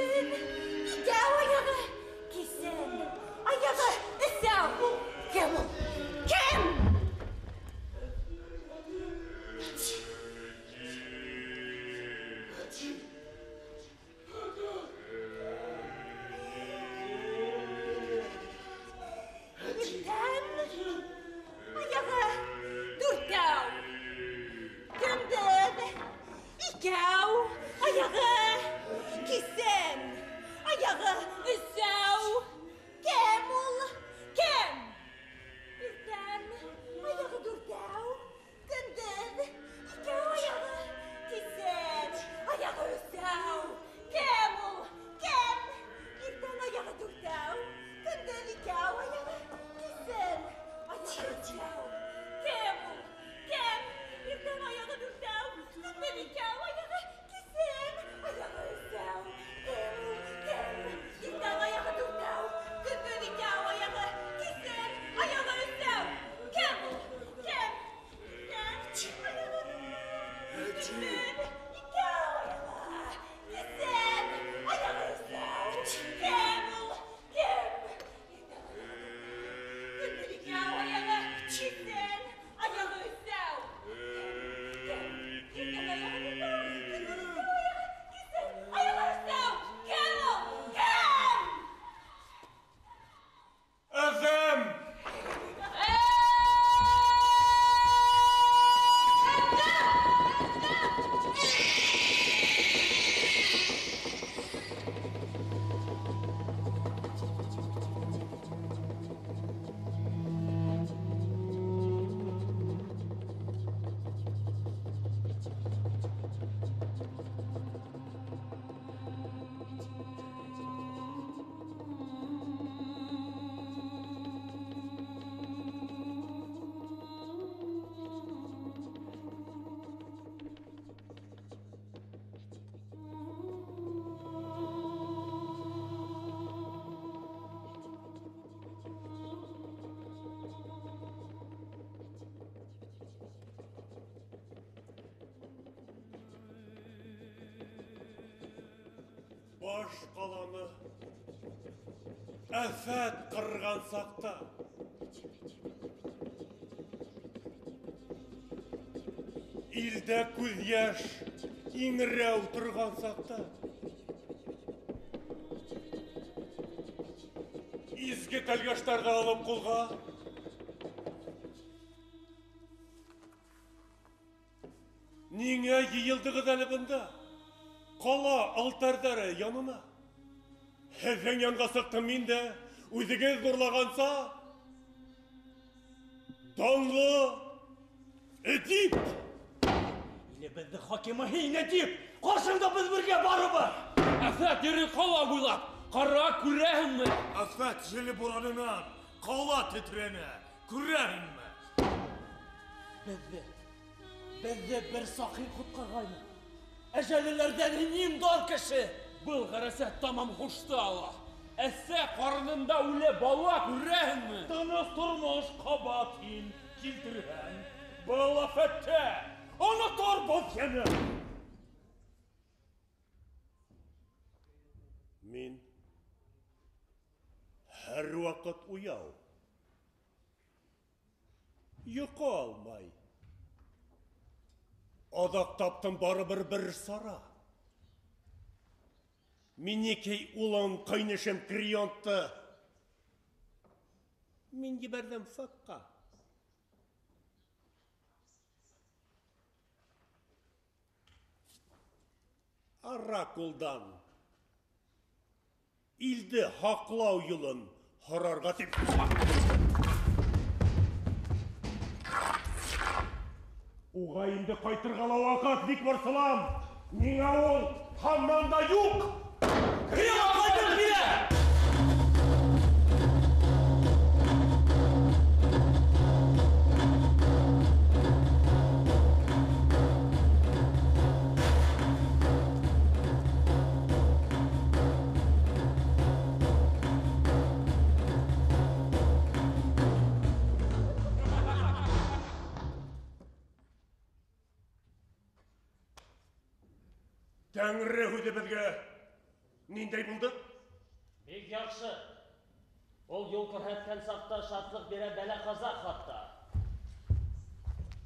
Көндөҙ икәү аяғы, кисен аяғы өсәү. Кем ул? Кем? Иртән аяғы дүртәү. Көндөҙ икәү аяғы, кисен аяғы өсәү. Кем ул? Кем? Иртән аяғы дүртәү, көндөҙ икәү аяғы, кисен аяғы өсәү. Кем ул? Кем? Иртән аяғы дүртәү, көндөҙ икәү аяғы, кисен аяғы өсәү. Кем ул? Кем? Иртән аяғы дүртәү, көндөҙ икәү аяғы, кисен аяғы өсәү. Кем ул? Кем? Иртән аяғы дүртәү, көндөҙ икәү аяғы, кисен аяғы өсәү. Кем ул? Кем? Иртән аяғы дүртәү, көндөҙ икәү аяғы, кисен аяғы өсәү. Кем ул? Кем? Иртән аяғы дүртәү, көндөҙ икәү аяғы, кисен аяғы өсәү. Кем? Иртән аяғы дүртәү, көндөҙ икәү аяғы, кисен аяғы өсәү. Кем ул? Кем? Әҙәм! Баш ҡаланы афәт ҡырған саҡта илдә күҙ йәш иңрәү торған саҡта изге тәлгәштәрҙе алып ҡулға ниңә йыйылдығыҙ әле бында? Ҡала алтарҙары янына. Һеҙҙең янға сыҡтым мин дә, үҙегеҙ ҙурлағанса данлы Эдип! Илебеҙҙең хакимы һин, Эдип! Ҡаршыңда беҙ бергә барыбыҙ! Афәт йөрөй ҡала буйлап, ҡара, күрәһеңме? Афәт еле буранынан ҡала тетрәнә, күрәһеңме? Беҙҙе бер сахи ҡотҡарғайны. Әжәлеләрҙән һин иң дар кеше! Был ғәрәсәт тамам һушты ала. Әсә ҡарынында үлә бала, күрәһеңме? Тыныс тормош ҡабат һин килтерһәң, был афәттә оноторбоҙ һине! Мин һәр ваҡыт уяу. Йоҡо алмай. Аҙаҡ таптым барыбер бер сара. Минекей улым, ҡәйнешем Крионтты мин ебәрҙем Факҡа. Оракулдан илде һаҡлау юлын һорарға тип. Уға инде ҡайтырға ла ваҡыт, бик борсолам. Ниңә ул һаман да юҡ? Крион ҡайтып килә! Тәңре һүҙе беҙгә Ниндәй булды? Бик яҡшы. Ул юл күрһәткән саҡта шатлыҡ бирә бәлә-ҡаза хатта.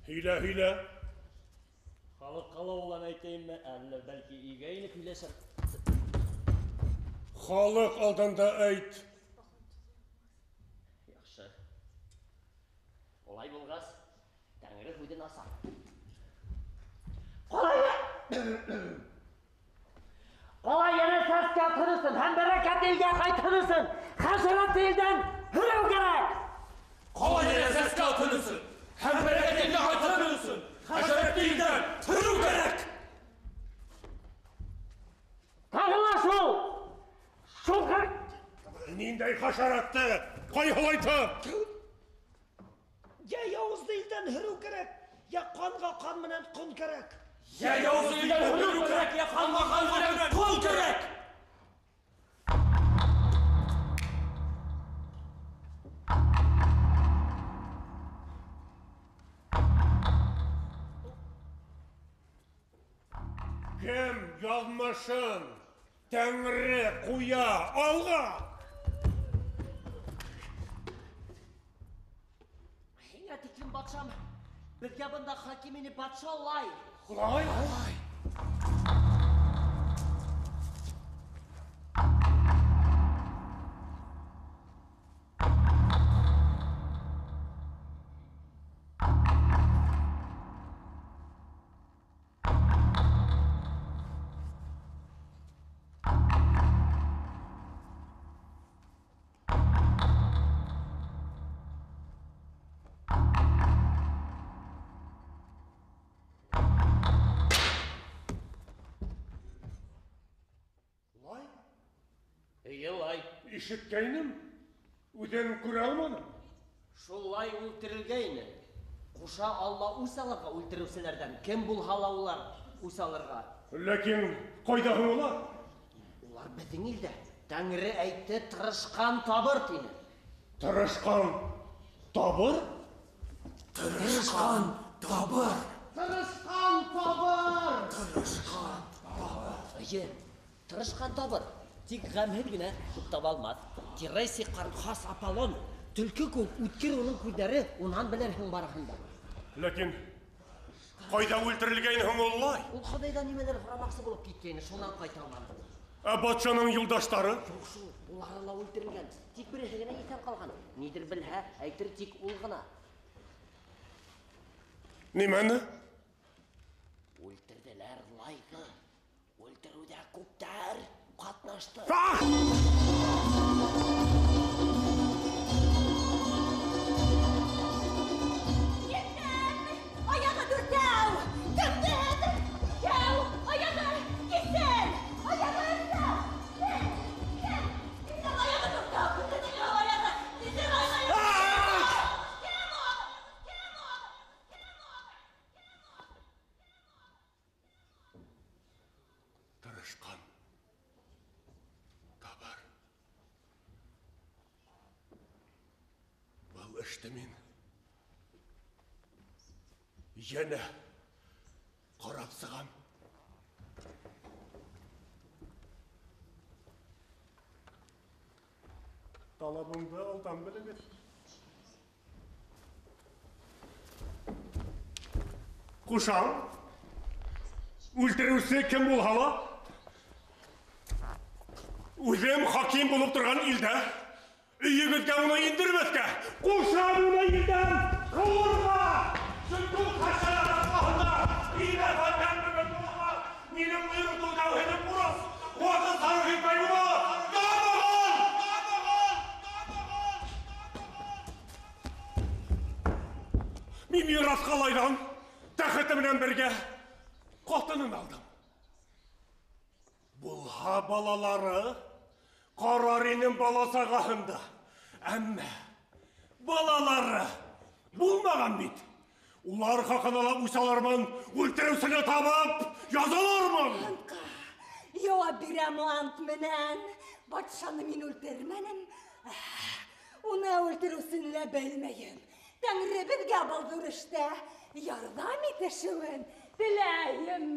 Һөйлә, һөйлә. Халыҡҡа ла улан әйтәйемме, әллә бәлки өйгә инеп һөйләшер. Халыҡ алдында әйт. Яҡшы. Улай булғас, Тәңре һүҙен аса. Ҡалай йәнә сәскә атһын өсөн һәм бәрәкәт илгә ҡайтһын өсөн хәшәрәт илдән һөрөү кәрәк. Ҡалай йәнә сәскә атһын өсөн һәм бәрәкәт илгә ҡайтһын өсөн хәшәрәт илдән һөрөү кәрәк. Тағы ла шул. Шул Ниндәй хәшәрәтте? Ҡайһылайты? Йә яуызды илдән һөрөү кәрәк, йә ҡанға ҡан менән ҡон кәрәк. Йә яуызды илдән һөрөү кәрәк, йә ҡанға ҡан менән ҡон кәрәк. Кем яҙмышын Тәңре ҡуя алға? Һиңә тиклем батшам, беҙгә бында хаким ине батша Лай. Лай? Лай. Лай. Ишеткәйнем, үҙен күрә алманым. Шулай үлтерелгәйне. Ҡуша Алла үс алырға үлтереүселәрҙән. Кем булһа ла улар үс алырға. Ләкин ҡайҙа һуң улар? Улар беҙҙең илдә. Тәңре әйтте, тырышҡан табыр тине. Тырышҡан табыр? Тырышҡан табыр. Тырышҡан табыр. Тырышҡан табыр. Эйе, тырышҡан табыр. Тик ғәмһеҙ генә күп таба алмаҫ. Тиресий ҡарт хас Аполлон, төлкө кеүек үткер уның күҙҙәре, унан белерһең барыһын да. Ләкин ҡайҙа үлтерелгәйне һуң ул Лай? Ул Хоҙайҙан нимәлер һорамаҡсы булып киткәйне, шунан ҡайта алманы. Ә батшаның юлдаштары? Юҡ шул, улары ла үлтерелгән. Тик береһе генә иҫән ҡалған. Ниҙер белһә, әйтер тик ул ғына. Нимәне? Үлтерҙеләр Лайҙы. Үлтереүҙә күптәр ҡатнашты. Етәм! Аяғы дүртәү! Кемдер? Икәү! Аяғы кисен! Аяғы өсәү! Кем? Кем? Кемдең аяғы дүртәү? Кемдең аяғы? Кемдең аяғы? Кем ул? Кем ул? Кем ул? Тырышҡан табыр. Был эште мин йәнә ҡарап сығам. Талабыңды алдан белегеҙ. Ҡушам, үлтереүсе кем булһа ла, үҙем хаким булып торған илдә өйөгөҙгә уны индермәҫкә, ҡушам уны илдән ҡыуырға. Сөнки ул хәшәрәт арҡаһында илдә фәлгән булһа, минең бойороҡто үтәү бурыс. Ҡыуатын сарыф итмәй уны. Табығыҙ! Табығыҙ! Табығыҙ! Мин мираҫҡа Лайҙан тәхете менән бергә ҡатынын алдым. Булһа балалары ҡарар инем бала сағаһында. Әммә балалары булмаған бит. Улар хаҡына ла үс алырмын, үлтереүсене табып язалармын. Антҡа яуап бирәм ант менән. Батшаны мин үлтермәнем. Уны үлтереүсене лә белмәйем. Тәңре беҙгә был ҙур эштә ярҙам итешеүен теләйем.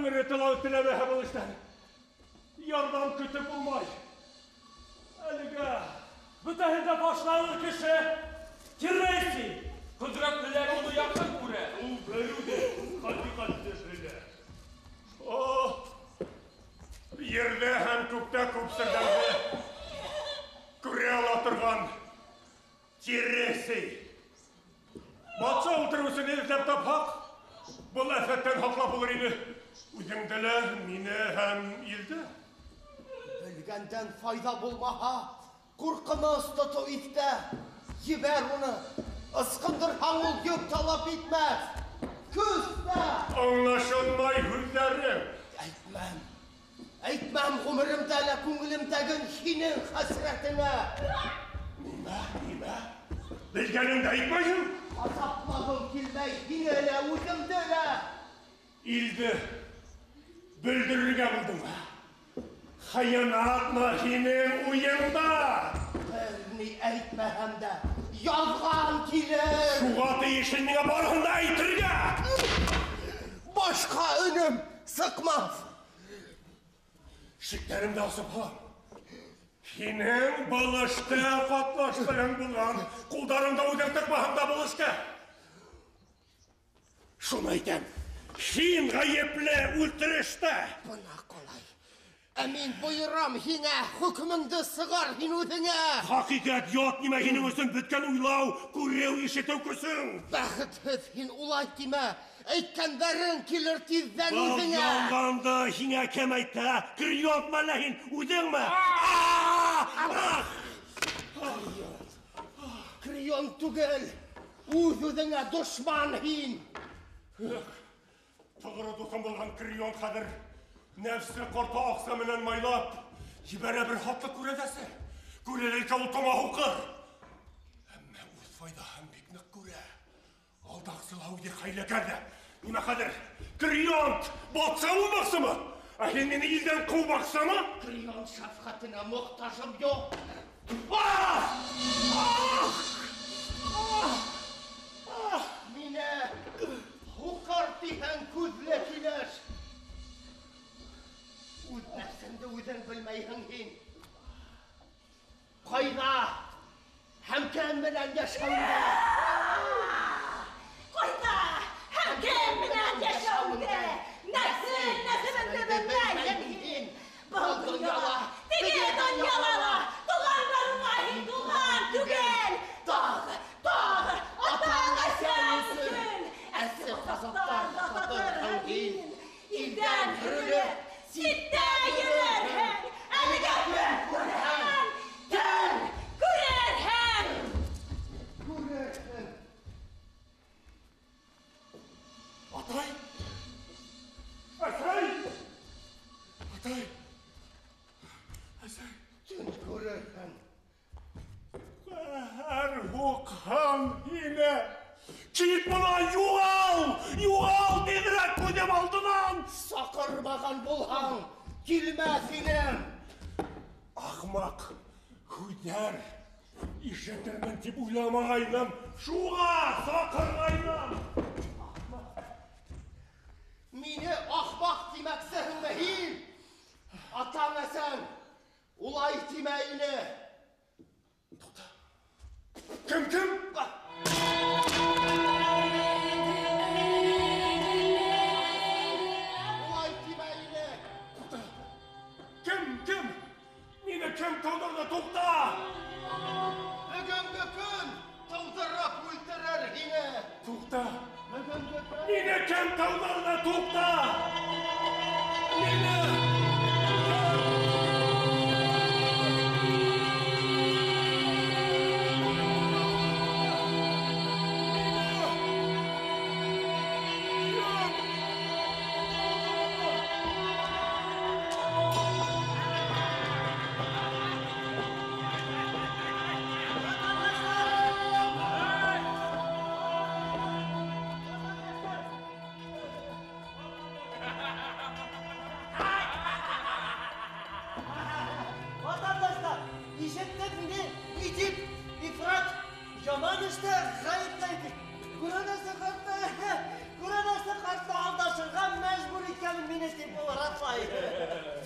Тәңре теләмәһә был эштән. Ярҙам көтөп булмай. Әлегә бөтәһен дә башланыр кеше Тиресий. Ҡөҙрәтлеләр уны яҡын күрә. Ул берүҙе хәҡиҡәтте белә. О, ерҙә һәм күктә күп серҙәрҙе күрә ала торған Тиресий. Батша ултырыусыны эҙләп тапһаҡ, был афәттән һаҡлап булыр ине. Үҙеңде лә, мине һәм илде. Белгәндән файҙа булмаһа, ҡурҡыныс тотоу иҫтә. Ебәр уны. Ысҡындырһаң ул йөк талап итмәҫ. Көс тә! Аңлашылмай һүҙҙәрең. Әйтмәм. Әйтмәм ғүмеремдә лә күңелемдәген һинең хәсрәтеңә. Нимә, нимә? Белгәнеңде әйтмәйһең? Азаплағым килмәй һине лә, үҙемде лә. Илде бөлдөрөргә булдың. Хыянатмы һинең уйыңда? Бер ни әйтмәһәм дә, яҙған килер. Шуға тейешле миңә барыһын да әйтергә. Башҡа өнөм сыҡмаҫ. Шиктәремде асып һалам. Һинең был эштә ҡатнаштырың булған, ҡулдарыңда үҙең тыҡмаһаң да был эшкә. Шуны әйтәм, һин ғәйепле үлтерештә. Бына ҡалай. Ә мин бойорам һиңә, хөкөмөңдө сығар һин үҙеңә. Хәҡиҡәт ят нимә һинең өсөн бөткән уйлау, күреү, ишетеү көсөң. Бәхетһеҙ һин улай тимә, әйткәндәрең килер тиҙҙән Был үҙеңә. ялғанды һиңә кем әйтә? Крион мәллә һин үҙеңме? Крион түгел, үҙ-үҙеңә дошман һин. Тоғро дуҫым булған Крион хәҙер нәфсе ҡорто аҡса менән майлап ебәрә бер хатлы күрәҙәсе. Күрәләйкә ул тома һуҡыр. Әммә үҙ файҙаһын бик ныҡ күрә. Алдаҡсы ла үҙе хәйләкәр ҙә. Нимә хәҙер? Крион батша булмаҡсымы? Ә һин мине илдән ҡыумаҡсымы? Крион шәфҡәтенә мохтажым юҡ. Ах! Ах! Ах! Ах! Мине һуҡыр тиһәң күҙле килеш. Үҙ нәфсеңде үҙең белмәйһең һин. Ҡайҙа һәм кем менән йәшәүеңдә? Ҡайҙа һәм кем менән йәшәүеңдә? Нәфсең, нәфсеңде белмәйһең һин. Был донъяла, теге донъяла ла туғандарыңа һин туған түгел. Тағы, тағы, атаң әсәң өсөн әсе ғазаптар татырһың һин. Илдән һөрөлөп, ситтә йөрөрһөң. Әлегә көн күрһәң, төн күрерһең. Күрерһең. Атай! Әсәй! Атай! Әсәй! Төн күрерһең. Ҡәһәр һуҡһын һине! Кит бынан, юғал! Юғал тиҙерәк күҙем алдынан! Саҡырмаған булһаң, килмәҫ инем. Ахмаҡ һүҙҙәр ишетермен тип уйламағайным, шуға саҡырғайным. Мине ахмаҡ тимәксеһеңме һин? Атаң әсәң, улай тимә ине. Туҡта. Кем, кем? Улай тимә ине. Туҡта. Кем, кем? Мине кем тыуҙырҙы? Туҡта! Бөгөнгө көн тыуҙырып үлтерер һине. Туҡта. Бөгөн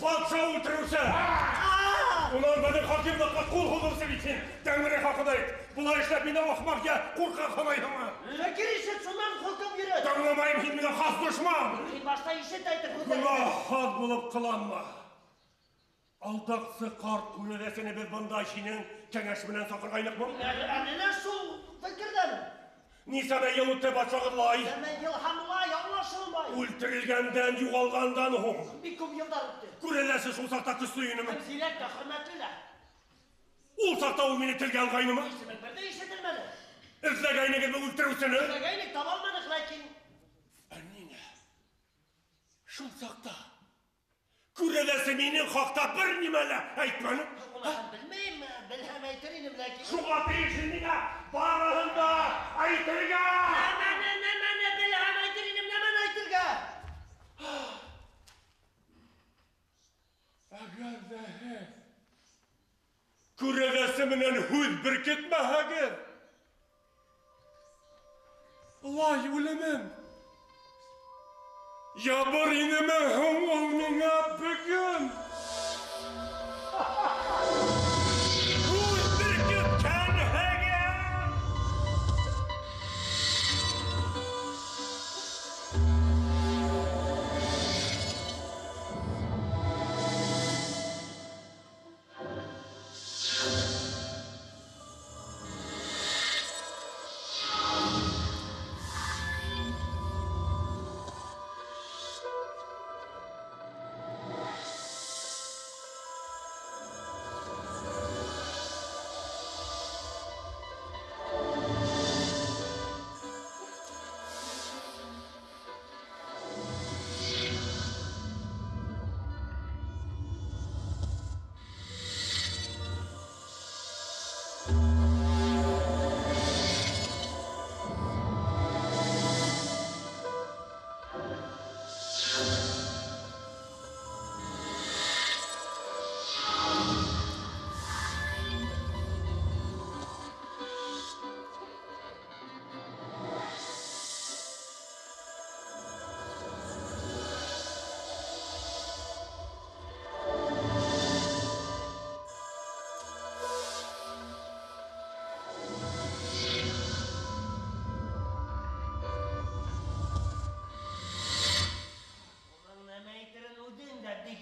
Батша үлтереүсе! Унан беҙҙең хакимлыҡҡа ҡул һуҙыусы бит һин! Тәңре хаҡына әйт! Былай эшләп мине ахмаҡ йә ҡурҡаҡ һанайһыңмы? Фекер ишет, шунан хөкөм йөрөт. Тыңламайым, һин миңә хас дошман! Һин башта ишет әйтер һүҙҙәреңде. Гонаһһыҙ булып ҡыланма. Алдаҡсы ҡарт күрәҙәсене беҙ бында һинең кәңәш менән саҡырғайныҡмы? Әле лә шул фекерҙәмен. Нисәмә йыл үтте батшағыҙ лай? Нисәмә йыл һәм лай аңлашылмай. Үлтерелгәндән, юғалғандан һуң. Бик күп йылдар үтте. Күрәҙәсе шул саҡта көслө инеме? Һәм зирәк тә, хөрмәтле лә. Ул саҡта ул мине телгә алғайнымы? Исемен бер дә ишетелмәне. Эҙләгәйнегеҙме үлтереүсене? Эҙләгәйнек, таба алманыҡ, ләкин... Ә ниңә? Шул саҡта күрәҙәсе минең хаҡта бер нимә лә әйтмәне. Уны белмәйем, белһәм әйтер инем, ләкин... Шуға тейеш миңә барыһын да әйтергә! Нәмәне, нәмәне белһәм әйтер инем, нәмәне әйтергә? Әгәр ҙә һеҙ күрәҙәсе менән һүҙ беркетмәһәгеҙ, лай үлемен ябыр инеме һуң ул миңә бөгөн? Һүҙ беркеткәнһегеҙ!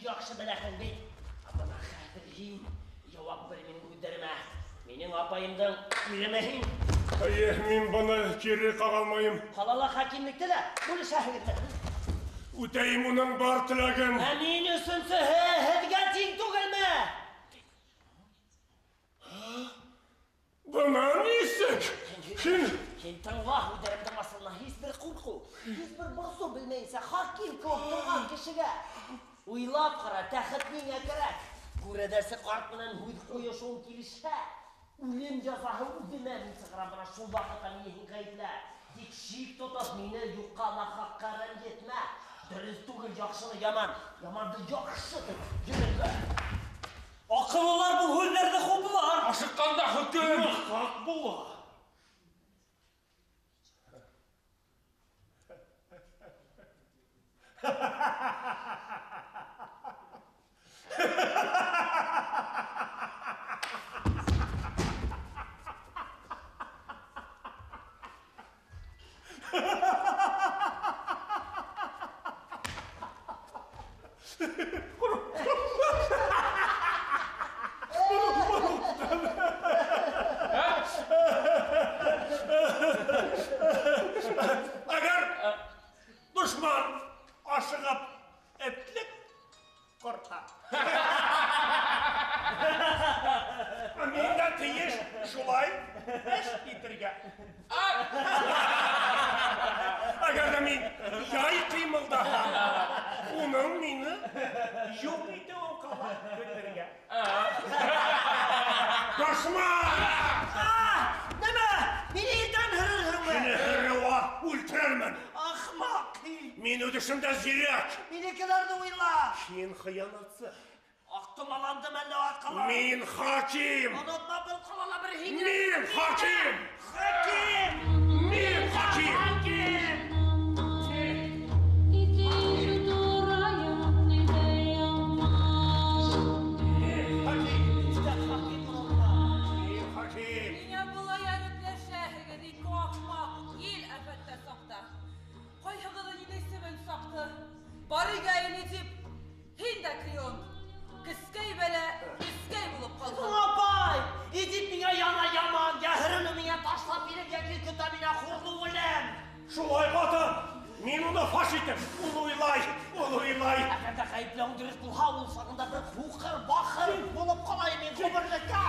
Яҡшы беләһең бит. Бына хәҙер һин яуап бир минең һүҙҙәремә. Минең апайымдың иреме һин? Эйе, мин быны кире ҡаға алмайым. Ҡалала хакимлекте лә бүлешәһегеҙме? Үтәйем уның бар теләген. Ә мин өсөнсөһө һеҙгә тиң түгелме? Бына нисек? Һин Һин тыңла, һүҙҙәремдең асылына һис бер ҡурҡыу, һис бер борсоу белмәйенсә хаким кеүек торған кешегә уйлап ҡара, тәхет миңә кәрәк. Күрәҙәсе ҡарт менән һүҙ ҡуйышыуым килешһә, үлем язаһы үҙемә мин сығарам, бына шул ваҡытта мине һин ғәйеплә. Тик шик тотоп мине юҡҡа нахаҡҡа рәнйетмә. Дөрөҫ түгел яҡшыны яман, яманды яҡшы тип йөрөргә. Аҡыллылар был һүҙҙәрҙе хуплар. Ашыҡҡанда хөкөм нахаҡ була. Әгәр дошман ашығып этлек ҡурҡа. Мин дә тейеш шулай эш итергә. Әгәр ҙә мин яй ҡыймылдаһам, уның мине юҡ итеүен ҡала көтөргә. Дошман! Нәмә? Мине илдән һөрөрһөңмө? Һине һөрөүә үлтерермен. Ахмаҡ һин! Мин үҙ эшемдә зирәк. Минекеләрҙе уйла. Һин хыянатсы. Аҡтымаланды мәллә арҡала? Мин хаким! Онотма, был ҡалала бер һин. Мин хаким! Хаким! Мин хаким! Хаким! ғәйепләүең дөрөҫ булһа, ул сағында бер һуҡыр, бахыр булып ҡалайым мин ғүмерлеккә.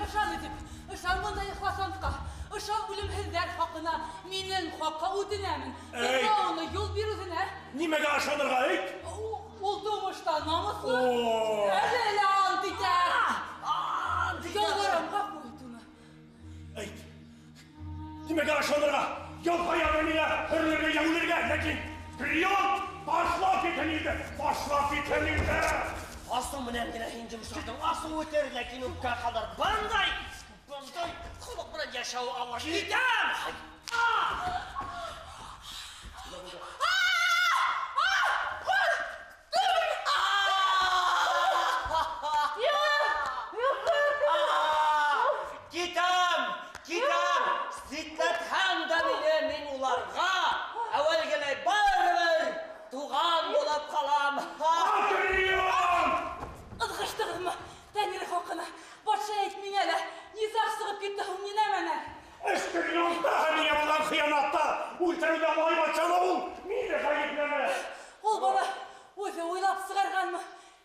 Ышан итеп, ышан бындай ихлас антҡа, ышан үлемһеҙҙәр хаҡына, минең хаҡҡа үтенәмен. Тыңла уны, юл бир үҙенә. Нимәгә ышанырға әйт? Ул тумышта намыҫлы. Әле лә ант итә. Ялварам, ғәфү ит уны. Әйт. Нимәгә ышанырға? Ялпаяны миңә һөрөлөргә, йә үлергә, ләкин Креонт ташлап китһен илде, ташлап китһен илде. Асыу менән генә һин йомшардың, асыу үтер, ләкин үпкә ҡалыр. Бындай, бындай холоҡ менән йәшәү ауыр. Китәм! Китәм, китәм! Ситләтһәң дә мине, мин уларға әүәлгеләй барыбер туған булып ҡалам. Креонт! Ыҙғыштығыҙмы? Тәңре хаҡына, батша әйт миңә лә, нисаҡ сығып китте һуң ни нәмәне? Эш Креонтта һәм миңә булған хыянатта, үлтереүҙә май батшаны ул мине ғәйепләне. Ул быны үҙе уйлап сығарғанмы?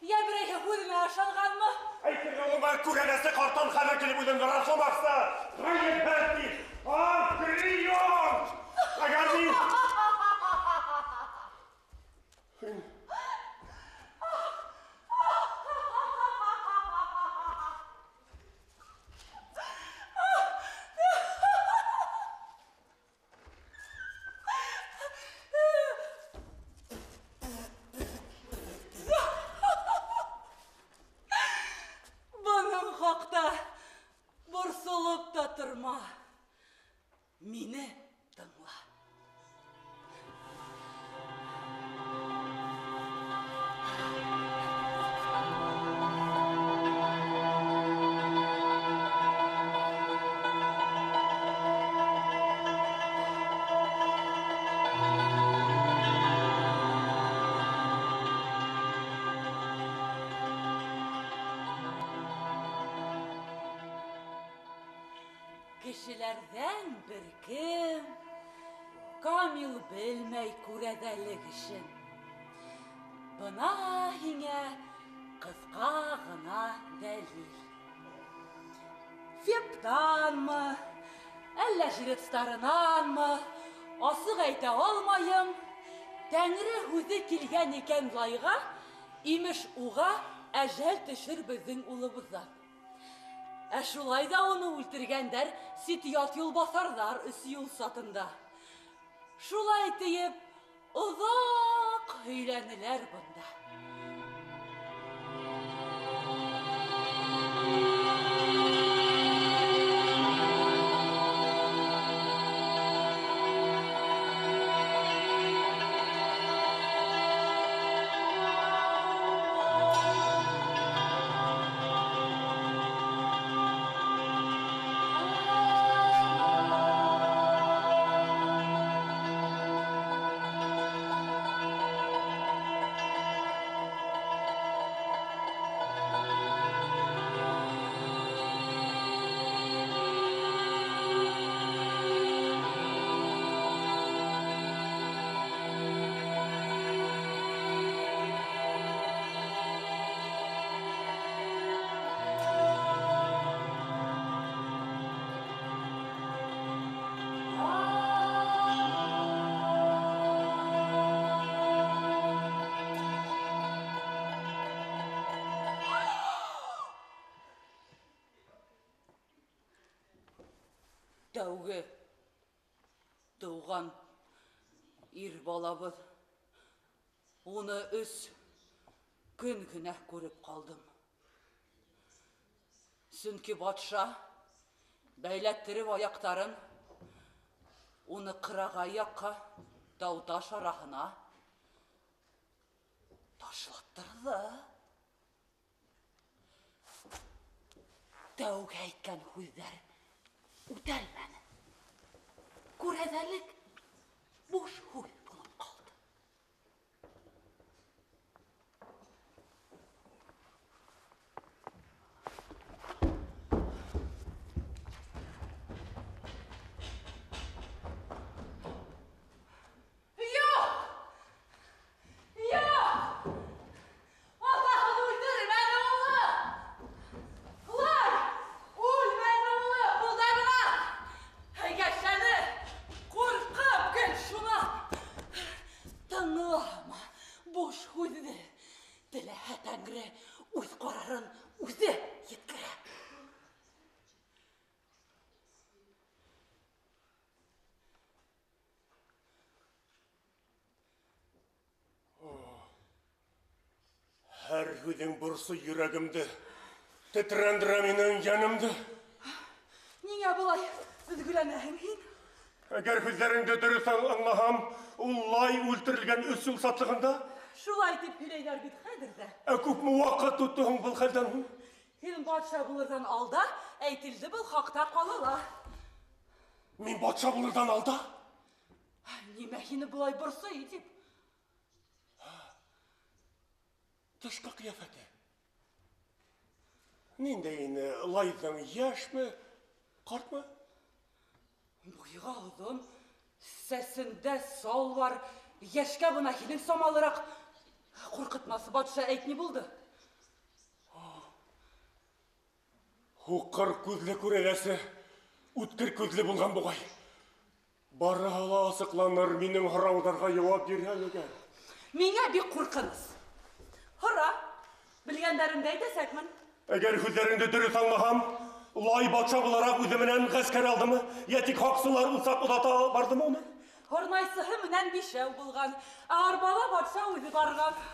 Йә берәйһе һүҙенә ышанғанмы? Әйтергә уңға күрәләсе ҡарттан хәбәр килеп үҙен расламаҡсы. Ғәйепһеҙ тип. Ах, Креонт! Әгәр мин... Бының хаҡта борсолоп та торма. Мине тыңла. Кешеләрҙән бер кем камил белмәй күрәҙәлек эшен. Бына һиңә ҡыҫҡа ғына дәлил. Фептанмы, әллә жрецтарынанмы, асыҡ әйтә алмайым. Тәңре һүҙе килгән икән лайға, имеш уға әжәл төшөр беҙҙең улыбыҙҙан. Ә шулай ҙа уны үлтергәндәр сит-ят юлбаҫарҙар өс юл сатында. Шулай тиеп, оҙаҡ һөйләнеләр бында. Тәүге тыуған ир балабыҙ. Уны 3 көн генә күреп ҡалдым. Сөнки батша бәйләттереп аяҡтарын уны ҡырағай яҡҡа тау-таш араһына ташлаттырҙы. Тәүге әйткән һүҙҙәр үтәлмәне. Күрәҙәлек буш һүҙ булып ҡалды. Юҡ! Юҡ! Буш һүҙҙе. Теләһә Тәңре үҙ ҡарарын үҙе еткерә. Һәр һүҙең борсой йөрәгемде, тетрәндерә минең йәнемде. Ниңә былай өҙгөләнәһең һин? Әгәр һүҙҙәреңде дөрөҫ аңлаһам, ул лай үлтерелгән 3 йыл сатлығында? Шулай тип һөйләйҙәр бит хәҙер ҙә. Ә күпме ваҡыт үтте һуң был хәлдән һуң? Һин батша булырҙан алда әйтелде был хаҡта ҡалала. Мин батша булырҙан алда? Нимә һине былай борсой тип? Тышҡы ҡиәфәте. Ниндәй ине, лайҙың йәшме, ҡартмы? Буйға оҙон, сәсендә сал бар, йәшкә бына һинең самалыраҡ. Ҡурҡытмасы батша, әйт, ни булды? Һуҡыр күҙле күрәләсе, үткер күҙле булған буғай. Барыһы ла асыҡланыр, минең һорауҙарға яуап бирһәң әгәр. Миңә бик ҡурҡыныс. Һора, белгәндәремде әйтәсәкмен. Әгәр һүҙҙәреңде дөрөҫ аңлаһам, лай батша булараҡ үҙе менән ғәскәр алдымы, йә тик һаҡсылар усаҡ оҙата барҙымы уны? Һорнайсыһы менән бишәү булған, ә арбала батша үҙе барған.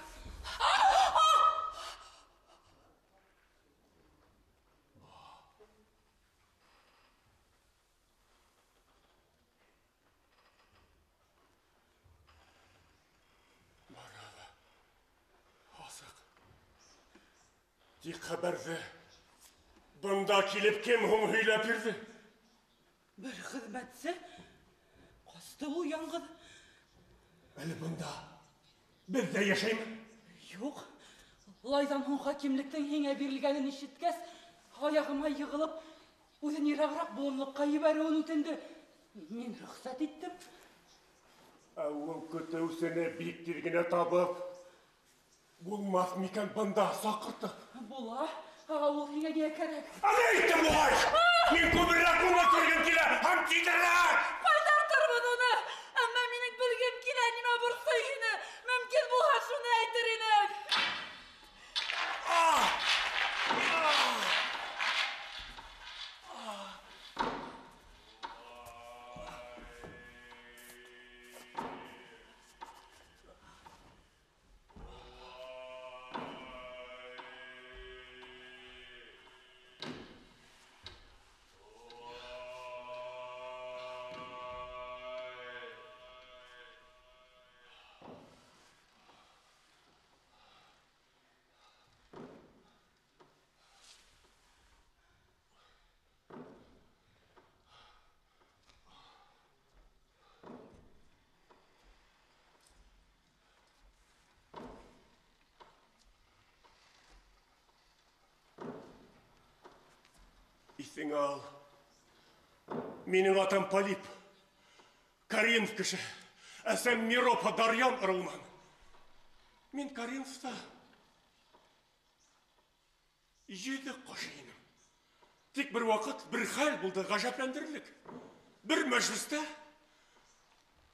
Тик хәбәрҙе бында килеп кем һуң һөйләп бирҙе? Бер хеҙмәтсе ҡасты ул яңғыҙ. Әле бында беҙҙә йәшәйме? Юҡ. Лайҙан һуң хакимлектең һиңә бирелгәнен ишеткәс, аяғыма йығылып, үҙен йырағыраҡ болонлоҡҡа ебәреүен үтенде. Мин рөхсәт иттем. Ә ул көтөүсене бик тиҙ генә табып, булмаҫ микән бында саҡыртып? Була. Ул һиңә ниңә кәрәк? Ана әйттем буғай! Мин күберәк уны күргем килә һәм тиҙерәк! Ҡайтартырмын уны! Әммә минең белгем килә, нимә борсой һине? Мөмкин булһа, шуны әйтер инең. Иҫеңә ал. Минең атам Полип, Коринф кеше, әсәм Миропа Дарьян ырыуынан. Мин Коринфта 7 ҡаш инем. Тик бер ваҡыт бер хәл булды, ғәжәпләндерерлек. Бер мәжлестә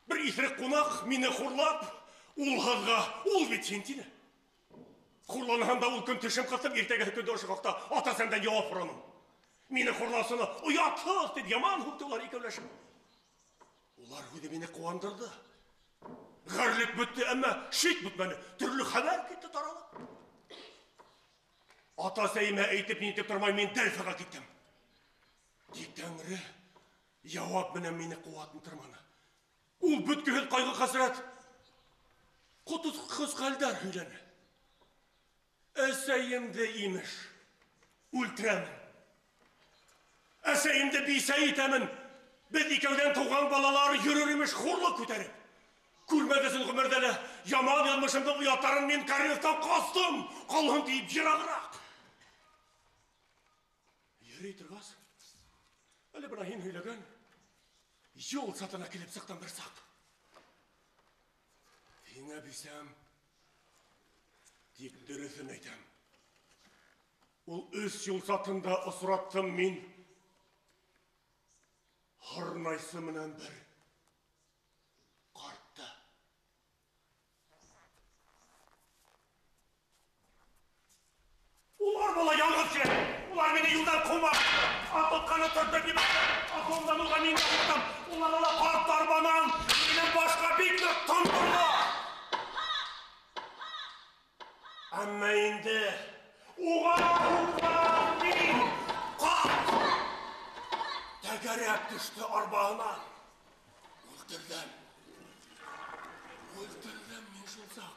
бер иҫерек ҡунаҡ мине хурлап, ул һыҙға, ул бит һин тине. Хурланһам да ул көн тешем ҡыҫып, иртәгәһе көндө ошо хаҡта ата-әсәмдән яуап һораным. Мине хурлаусыны оятһыҙ тип яман һүкте улар икәүләшеп. Улар һүҙе мине ҡыуандырҙы. Ғәрлек бөттө, әммә шик бөтмәне. Төрлө хәбәр китте таралып. Ата-әсәйемә әйтеп нитеп тормай, мин Дельфаға киттем. Тик Тәңре яуап менән мине ҡыуатландырманы. Ул бөткөһөҙ ҡайғы-хәсрәт, ҡотосһоҙ хәлдәр һөйләне. Әсәйемде имеш үлтерәмен. Әсәйемде бисә итәмен. Беҙ икәүҙән тыуған балалар йөрөр имеш хурлыҡ күтәреп. Күрмәгеҙ ғүмерҙә лә яман яҙмышымдың ояттарын мин Коринфтан ҡастым, ҡалһын тиеп йырағыраҡ. Йөрөй торғас, әле бына һин һөйләгән юл сатына килеп сыҡтым бер саҡ. Һиңә бисәм, тик дөрөҫөн әйтәм. Ул 3 юл сатында осраттым мин һорнайсы менән бер ҡартты. юлдан ҡыумаған. Ат тотҡаны төртөп ебәрҙе. Асыуымдан уға мин дә һуҡтым. Ул арала ҡарт арбанан минең башҡа бик ныҡ тондорҙо. Әммә инде уға һуҡҡан мин ҡарт тәгәрәп төштө арбаһынан. Үлтерҙем. Үлтерҙем мин шул саҡ.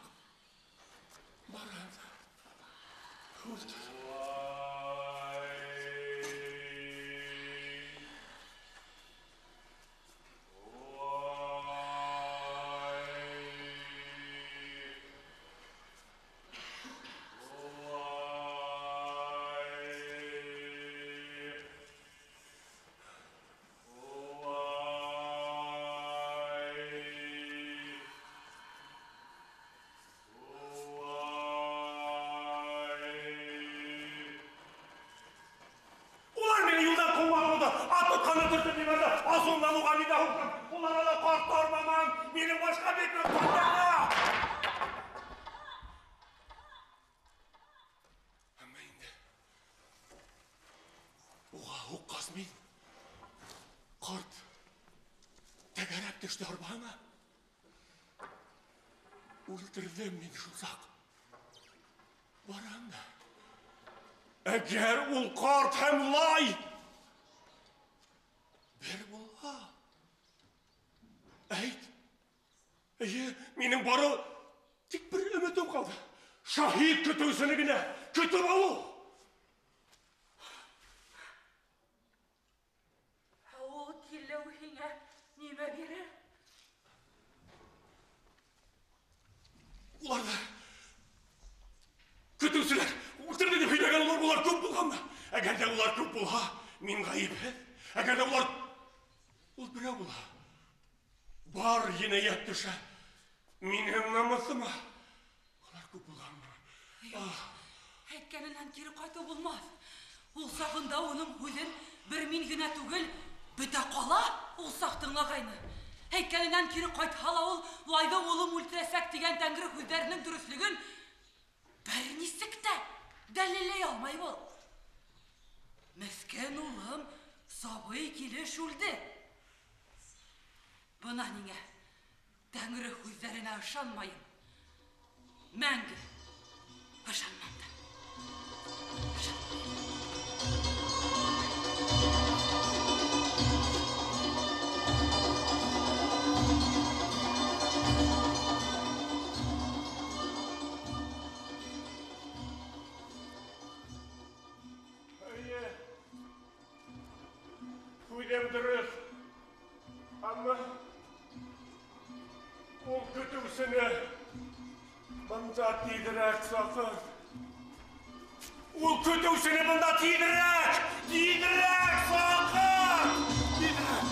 Барам. Үлтерҙем. Үлтерҙем мин шул саҡ. Барам да. Әгәр ул ҡарт һәм лай бер булһа, әйт. Эйе, минең бары тик бер өмөтөм ҡалды. Шаһит көтөүсене генә көтөп алыу. Ә ул килеү һиңә нимә бирер? Уларҙы көтөүселәр үлтерҙе тип һөйләгән улар, улар күп булғанмы? Әгәр ҙә улар күп булһа, мин ғәйепһеҙ. Әгәр ҙә улар ул берәү була, бар енәйәт төшә минең намыҫыма. Улар күп булғанмы? Юҡ, әйткәненән кире ҡайтыу булмаҫ. Ул сағында уның һүҙен бер мин генә түгел, бөтә ҡала ул саҡ тыңлағайны. Әйткәненән кире ҡайтһа ла ул Лайҙы улым үлтерәсәк тигән тәңре һүҙҙәренең дөрөҫлөгөн бер нисек тә дәлилләй алмай ул. Меҫкен улым сабый килеш үлде. Бына ниңә тәңре һүҙҙәренә ышанмайым. Мәңге ышанмам да. Ышанмайым. Һүҙем дөрөҫ. Әммә ул көтөүсене бында тиҙерәк саҡыр. Ул көтөүсене бында тиҙерәк, тиҙерәк саҡыр. Тиҙерәк.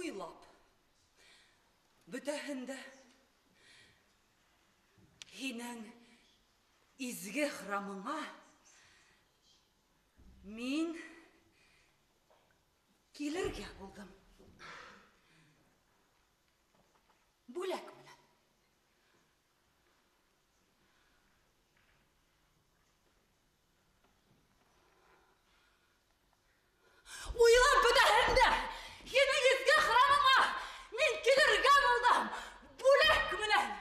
Уйлап бөтәһен дә һинең изге храмыңа мин килергә булдым. Бүләк менән. Уйлап бөтәһен дә һинең изге храмыңа мин килергә булдым. Бүләк менән.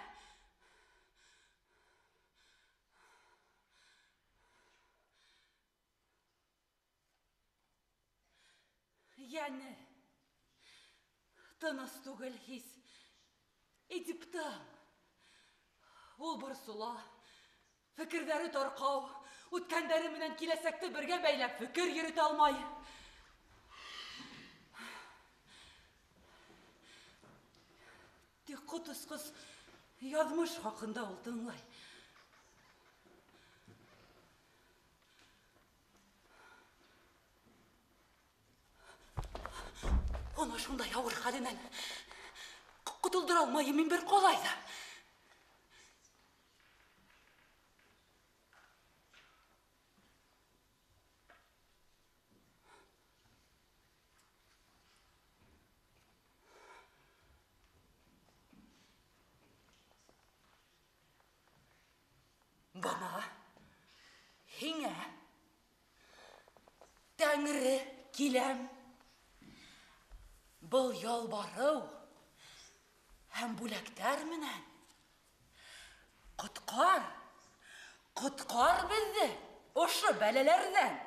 Йәне тыныс түгел хис Эдиптың. Ул борсола, фекерҙәре тарҡау, үткәндәре менән киләсәкте бергә бәйләп фекер йөрөтә алмай. Тик ҡот осҡос яҙмыш хаҡында ул тыңлай. Уны шундай ауыр хәленән ҡотолдора алмайым мин бер ҡалай ҙа. Бына һиңә Тәңре киләм. Был ялбарыу һәм бүләктәр менән ҡотҡар, ҡотҡар беҙҙе ошо бәләләрҙән.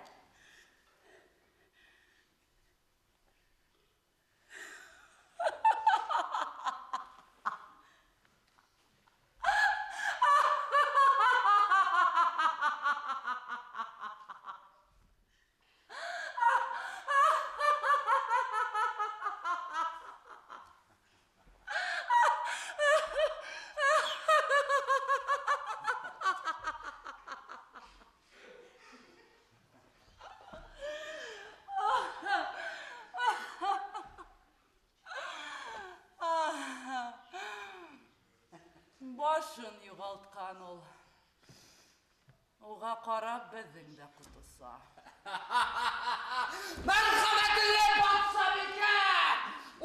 Башын юғалтҡан ул. Уға ҡарап беҙҙең дә ҡотоса. Мәрхәмәтле батшабикә!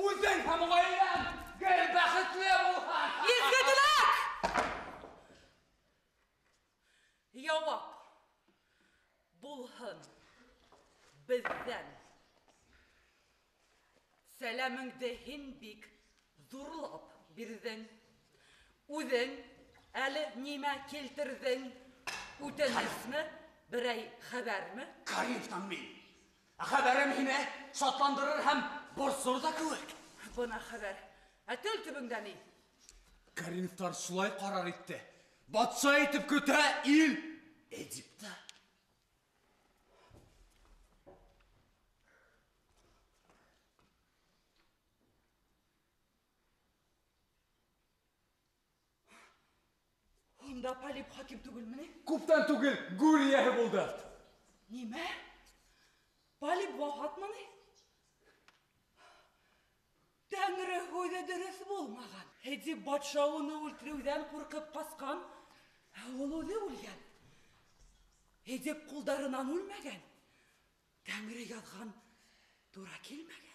Үҙең һәм ғаиләң гел бәхетле булһын! Изге теләк! Яуап булһын беҙҙән. Сәләмеңде һин бик ҙурлап бирҙең. Үҙең әле нимә килтерҙең? Үтенесме, берәй хәбәрме? Коринфтан мин. Ә хәбәрем һине шатландырыр һәм борсор ҙа кеүек. Бына хәбәр. Ә тел төбөңдә ни? Коринфтар шулай ҡарар итте. Батша итеп көтә ил Эдипты. Унда Полип хаким түгелме ни? Күптән түгел гүр эйәһе булды. Нимә? Полип вафатмы ни? Тәңре һүҙе дөрөҫ булмаған. Эдип батша уны үлтереүҙән ҡурҡып ҡасҡан, ә ул үҙе үлгән. Эдип ҡулдарынан үлмәгән. Тәңре яҙған тура килмәгән.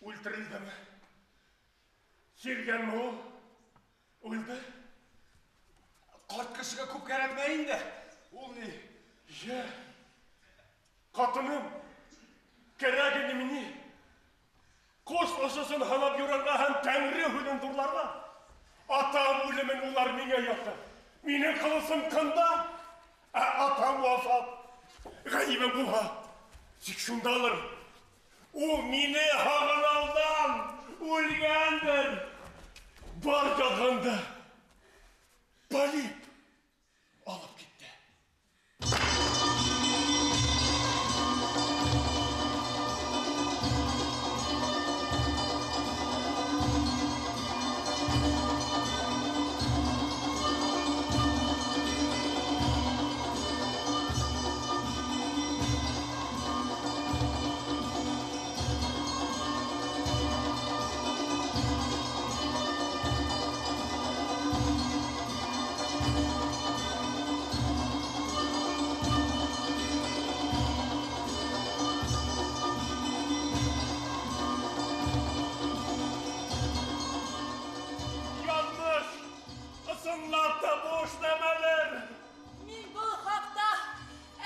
Үлтерелдеме? Сиргәнме ул? Үлде? Ҡарт кешегә күп кәрәкмәй инде. Ул ни? Йә, ҡатыным, кәрәк инде мине. Ҡош ососон һанап юрарға һәм тәңре һүҙен ҙурларға. Атам үлемен улар миңә яҙҙы. Минең ҡылысым ҡында, ә атам вафат. Ғәйебем булһа, тик шундалыр. Ул мине һағынауҙан үлгәндер. Бар яҙғанды Полип алып китте. Ысынлап та буш нәмәлер. Мин был хаҡта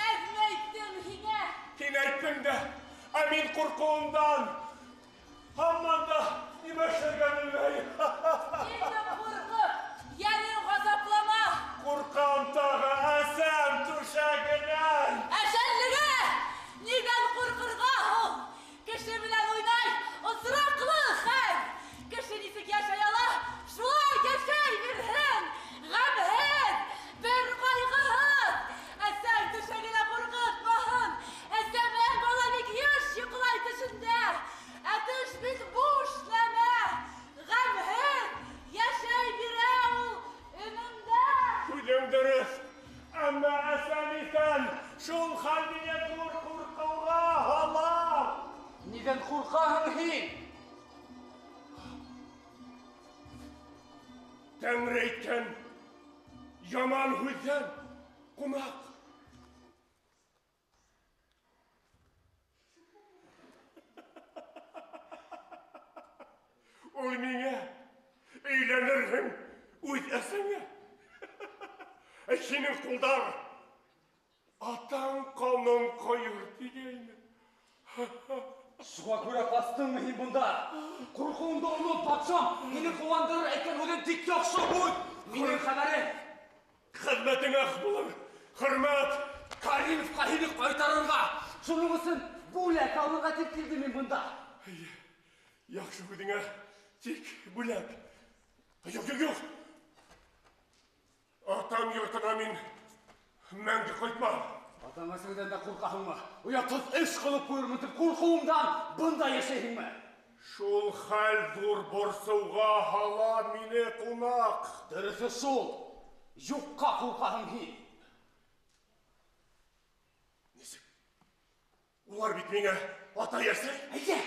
әҙме әйттем һиңә. Һин әйттең дә, ә мин ҡурҡыуымдан һаман да нимә эшләргә белмәйем. Инде ҡурҡып, йәнең ғазаплама. Ҡурҡам тағы әсәм түшәгенән. Әжәллегә ниҙән ҡурҡырға һуң? Кеше менән уйнай осраҡлы хәл. Кеше нисек йәшәй ала, шулай йәшәй бирһен. Ғәмһеҙ, бер ҡайғыһыҙ. Әсәң түшәгенә ҡурҡытмаһын. Әсә менән бала бик йыш йоҡлай төшөндә. Ә төш бит буш нәмә. Ғәмһеҙ йәшәй бирә ул өнөндә. Һүҙең дөрөҫ, әммә әсәм иҫән, шул хәл мине ҙур ҡурҡыуға һала. Ниҙән ҡурҡаһың һин? Тәңре әйткән яман һүҙҙән ҡунаҡ. Ул миңә өйләнерһең үҙ әсәңә. Ә һинең ҡулдар атаң ҡанын ҡойор тигәйне. Шуға күрә ҡастыңмы һин бында? Ҡурҡыуыңды онот, батшам. Һине ҡыуандырыр әйткән һүҙең тик яҡшы һүҙ. Минең хәбәрем. Хеҙмәтең аҡ булыр. Хөрмәт. Коринфҡа һине ҡайтарырға. Шуның өсөн бүләк алырға тип килдем мин бында. Яҡшы һүҙеңә тик бүләк. Юҡ, юҡ, юҡ. Атам йортона мин мәңге ҡайтмам. Атаң әсәңдән дә ҡурҡаһыңмы? Оятһыҙ эш ҡылып ҡуйырмын тип ҡурҡыуыңдан бында йәшәйһеңме? Шул хәл ҙур борсоуға һала мине, ҡунаҡ. Дөрөҫө шул. Юҡҡа ҡурҡаһың һин. Нисек? Улар бит миңә атай әсәй. Әйе.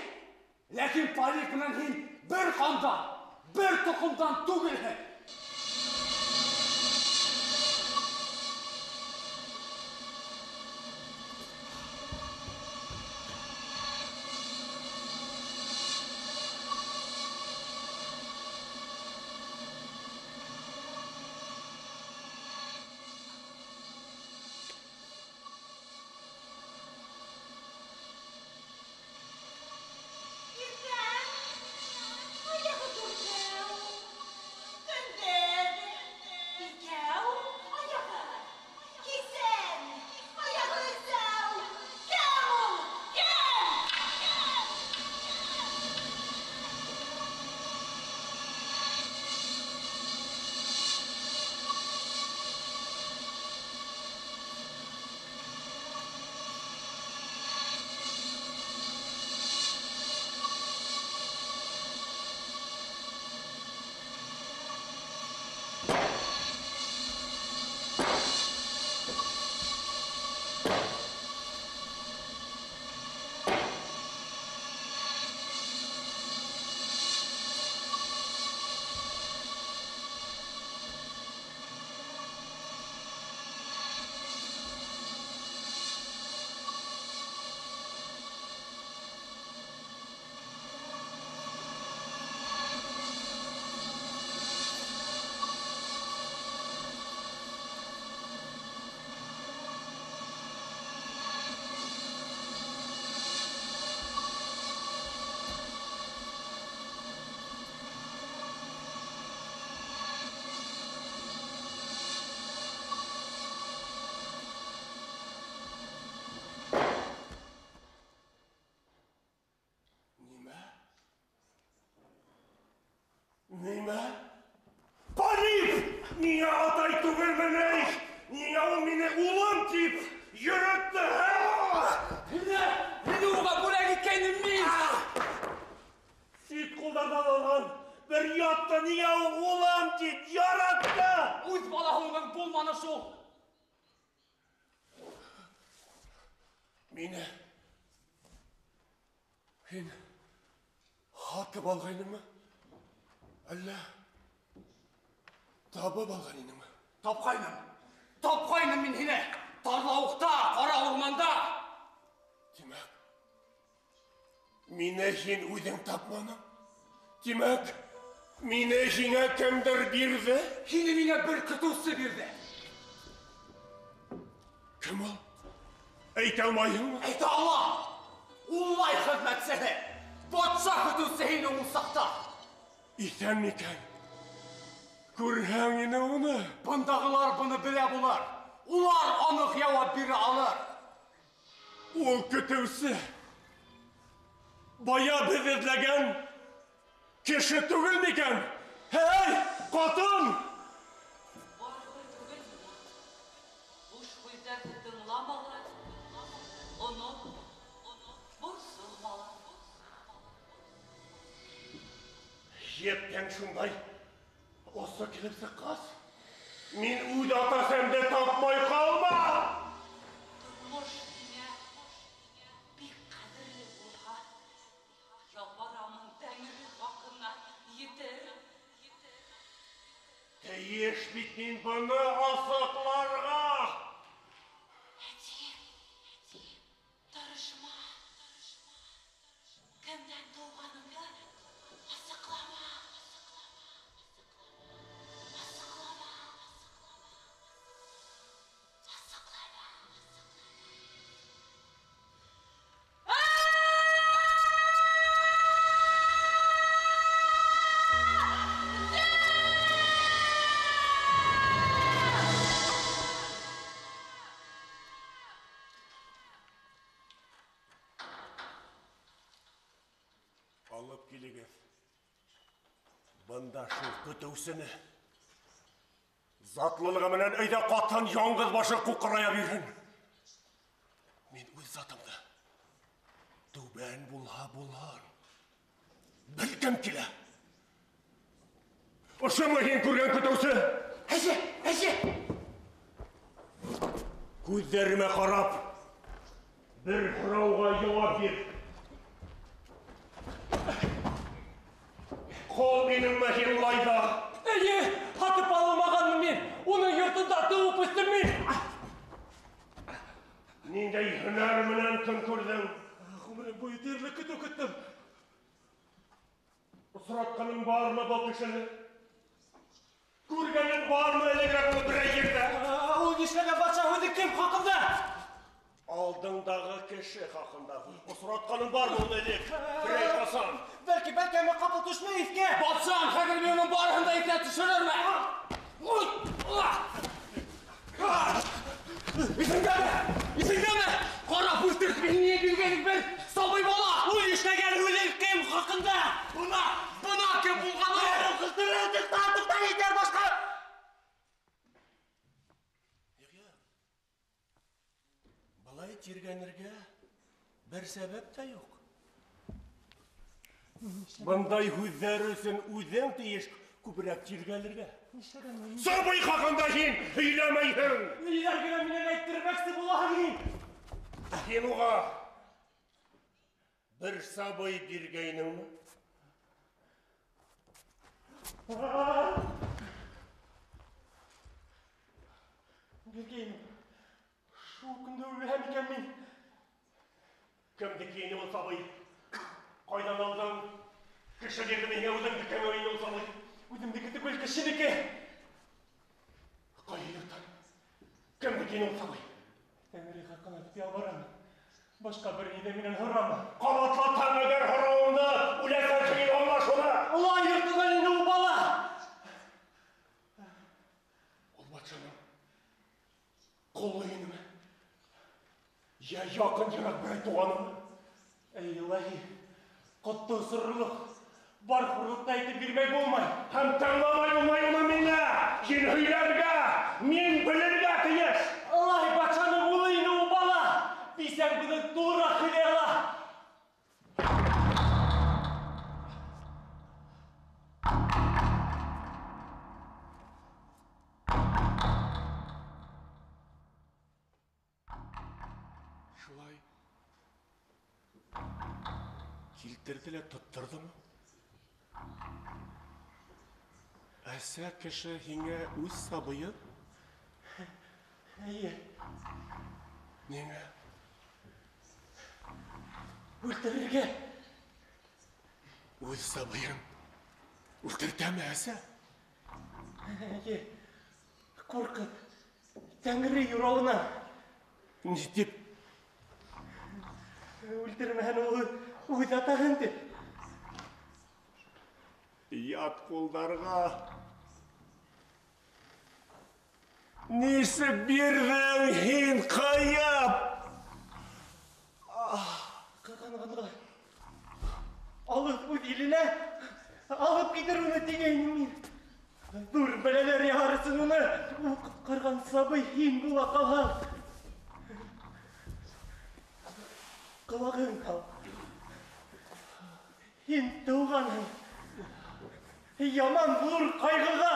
Ләкин Полип менән һин бер ҡандан, бер тоҡомдан түгелһең. Иртән аяғы дүртәү, көн Нимә? Полип! Ниңә атай түгелме ни? Ниңә ул мине улым тип йөрөттө? Һине уға бүләк иткәйнем мин! Сит ҡулдарҙан алған бер ятты ниңә ул улым тип яратты? Үҙ балаһы уның булманы шул. Мине һин һатып алғайныңмы? Әллә табып алған инеңме? Тапҡайным. Тапҡайным мин һине. Тарлауыҡта, ҡара урманда. Тимәк, мине һин үҙең тапманың? Тимәк, мине һиңә кемдер бирҙе? Һине миңә бер көтөүсе бирҙе. Кем ул? Әйтә алмайһыңмы? Әйтә алам. Уллай хеҙмәтсеһе. Батша көтөүсе һине ул саҡта. Иҫән микән? Күрһәң ине уны. Бындағылар быны белә булыр. Улар аныҡ яуап бирә алыр. Ул көтөүсе бая беҙ эҙләгән кеше түгел микән? Һей, ҡатын! Барыбер түгел миңә. Буш һүҙҙәрҙе тыңламалар, онот, борсолмалар. Ептән шундай ошо килеп сыҡҡас, мин үҙ ата-әсәмде тапмай ҡалма! Тормош һиңә бик ҡәҙерле булһа, ялбарамын Тәңре хаҡына етер. Тейеш бит мин быны асыҡларға! Әти, тырышма. Кемдән тыуғаныңды асыҡлама. Асыҡлама. Асыҡлама. Алып килегеҙ. Бында шул көтөүсене. Затлылығы менән өйҙә ҡатын яңғыҙ башы ҡуҡырая бирһен. Мин үҙ затымды түбән булһа булһын белгем килә. Ошомо һин күргән көтөүсе? Әйе, әйе. Күҙҙәремә ҡарап, бер һорауға яуап бир. Ҡол инеңме һин улайҙа? Эйе, һатып алынмағанмын мин. Уның йортонда тыуып үҫтем мин. Ниндәй һөнәр менән көн күрҙең? Ғүмерем буйы тиерлек көтөү көттөм. Осратҡаның бармы был кешене? Күргәнең бармы элегерәк уны берәй ерҙә? Ул нишләгән батша үҙе кем хаҡында? Алдыңдағы кеше хаҡында. Осратҡаның бармы уны элек? Берәй ҡасан? Бәлки, бәлки, әммә ҡапыл төшмәй иҫкә. Батшам, хәҙер мин уның барыһын да иҫенә төшөрөрмө? Иҫеңдәме? Иҫеңдәме? Ҡара бүртек миңә биргән бер сабый бала. Ул нишләгән үҙе кем хаҡында? Бына, бына кем булғаны. Туҡта, туҡта, етәр башҡа. Былай тиргәнергә бер сәбәп тә юҡ. Бындай һүҙҙәр өсөн үҙең тейеш күберәк тиргәлергә. Сабый хаҡында һин һөйләмәйһең. Ниләр генә минән әйттермәксе булаһың һин? Һин уға бер сабый биргәйнеңме? Биргәйнем. Шул көндө үләм икән мин. Кемдеке ине ул сабый? Ҡайҙан алдың? Кеше бирҙеме һиңә, үҙеңдекеме ине ул сабый? Үҙемдеке түгел, кешенеке. Ҡайһы йорттан? Кемдеке ине ул сабый? Тәңре хаҡына тип ялбарам. Башҡа бер ни ҙә минән һорама. Ҡабатлатһаң әгәр һорауыңды, үләсәк һин, аңла шуны. Улай йортонан ине ул бала. Ул батшаның ҡоло инеме? Йә яҡын йыраҡ берәй туғанымы? Эй, илаһи, ҡотто осорорлоҡ. Бар хурлыҡты әйтеп бирмәй булмай. Һәм тыңламай булмай уны миңә. Һин һөйләргә, мин белергә тейеш. Лай батшаның улы ине ул бала. Бисәң быны тулыраҡ һөйләй ала. Шулай килтерҙе лә тотторҙомо? Әсә кеше һиңә үҙ сабыйын? Эйе. Ниңә? Үлтерергә. Үҙ сабыйын үлтертәме әсә? Эйе. Ҡурҡып, Тәңре юрауынан. Ни тип? Үлтермәһен ул үҙ атаһын тип. Ят ҡулдарға нисек бирҙең һин ҡыйып? Ҡыҙғанғанға алып үҙ иленә алып китер уны тигәйнем мин. Ҙур бәләләр яһар өсөн уны ул ҡотҡарған сабый һин була ҡалһаң. Ҡолағың һал. Һин тыуғанһың. Яман ҙур ҡайғыға.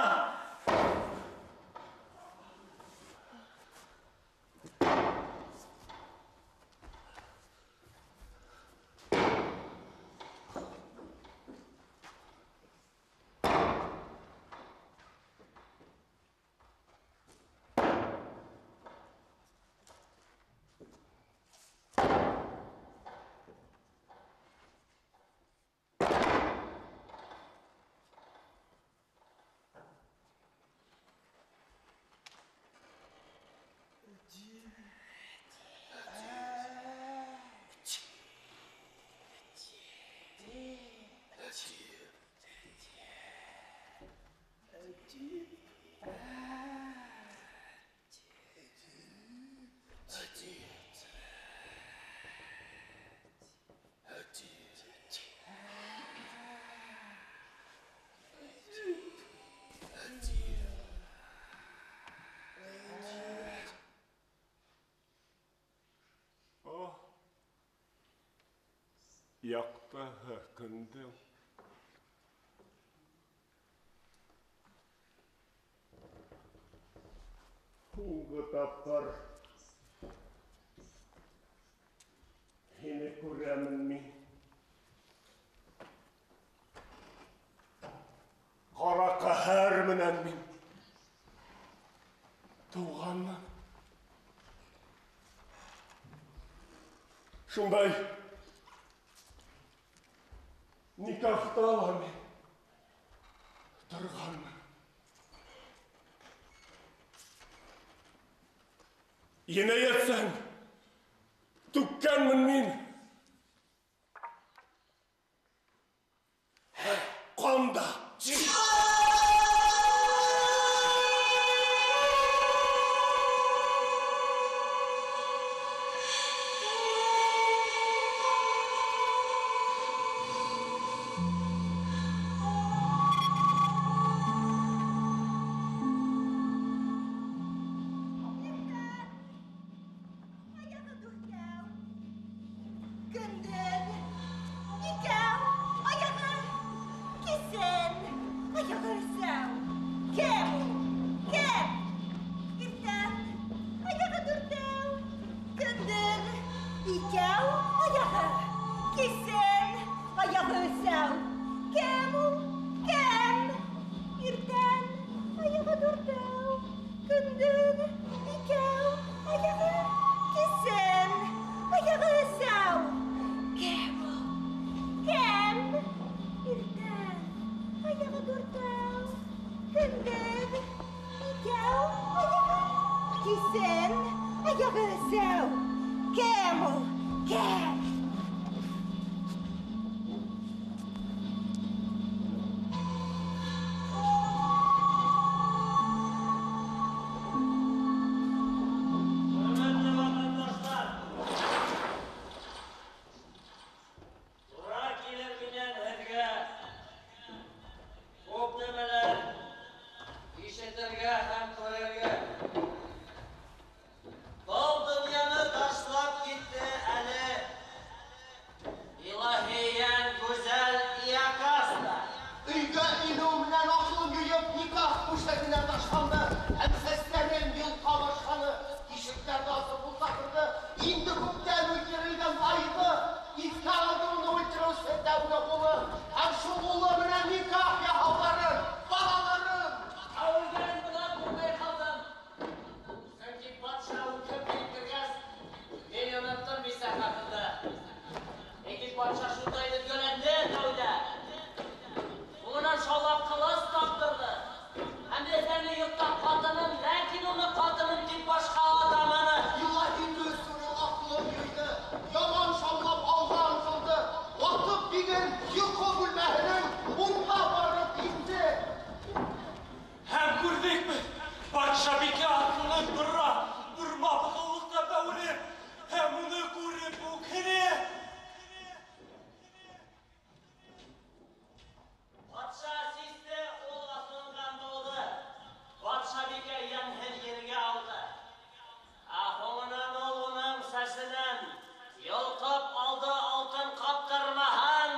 Яҡтыһы көндөң һуңғы тапҡыр һине күрәмен мин. Ҡара ҡәһәр менән мин тыуғанмын. Шундай никахта ла мин торғанмын. Енәйәтсән түккәнмен мин. Ҡан да. Тура килер менән һеҙгә алһын тәүге улын, һәм шул улы менән никах яһауҙарын, балаларын. Әүелгән бына күрмәй ҡалдым. Сөнки батша үтеп килгәс, мин оноттом бисә хаҡында. Ләкин батша шундай өҙгәләнде тәүҙә. Унан шаулап ҡылыс таптырҙы. Һәм эҙләне йортта ҡатынын, ләкин уны ҡатыным тип башҡа атаманы. Илаһи көс уның аҡылын йыйҙы, яман шаулап алға ынтылды. Атып биген йоҡо бүлмәһенең унда барып инде. Һәм күрҙек беҙ, батшабикә атланып тора, бормаҫлыҡ бәүелеп, һәм уны күреп үкһене. Батша систе ул аҫылынған тауҙы. Батшабикә йәнһеҙ ергә ауҙы. Ә һуңынан ул уның сәсенән йолҡоп алды алтын ҡаптырмаһын,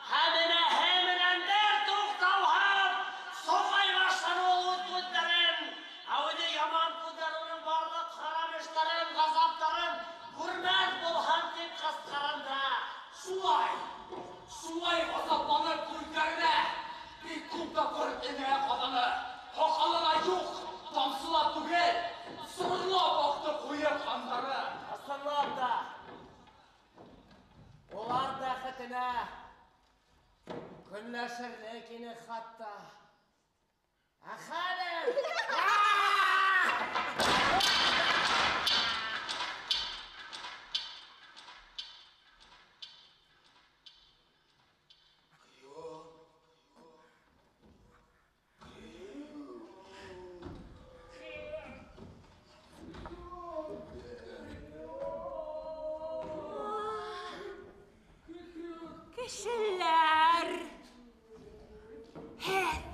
һәм энәһе менән бер туҡтауһыҙ соҡай башланы ул үҙ күҙҙәрен. Ә үҙе яман күҙҙәр уның барлыҡ харам эштәрен, ғазаптарын күрмәҫ булһын тип ҡысҡырынды. Шулай, шулай ғазапланып күҙҙәренә бик күп тапҡыр энә ҡаҙаны. Һаҡалына юҡ, тамсылап түгел, соролап аҡты ҡуйы ҡандары. Ысынлап та, улар бәхетенә көнләшерлек ине хатта. Ә хәҙер... Кешеләр! Һеҙ,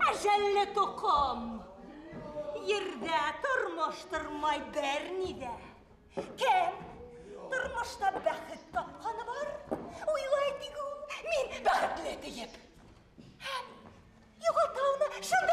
әжәлле тоҡом! Ерҙә тормош тормай бер ни ҙә. Кем тормошта бәхет тапҡаны бар? Уйлай тик ул, мин бәхетле тиеп. Һәм юғалта уны шунда.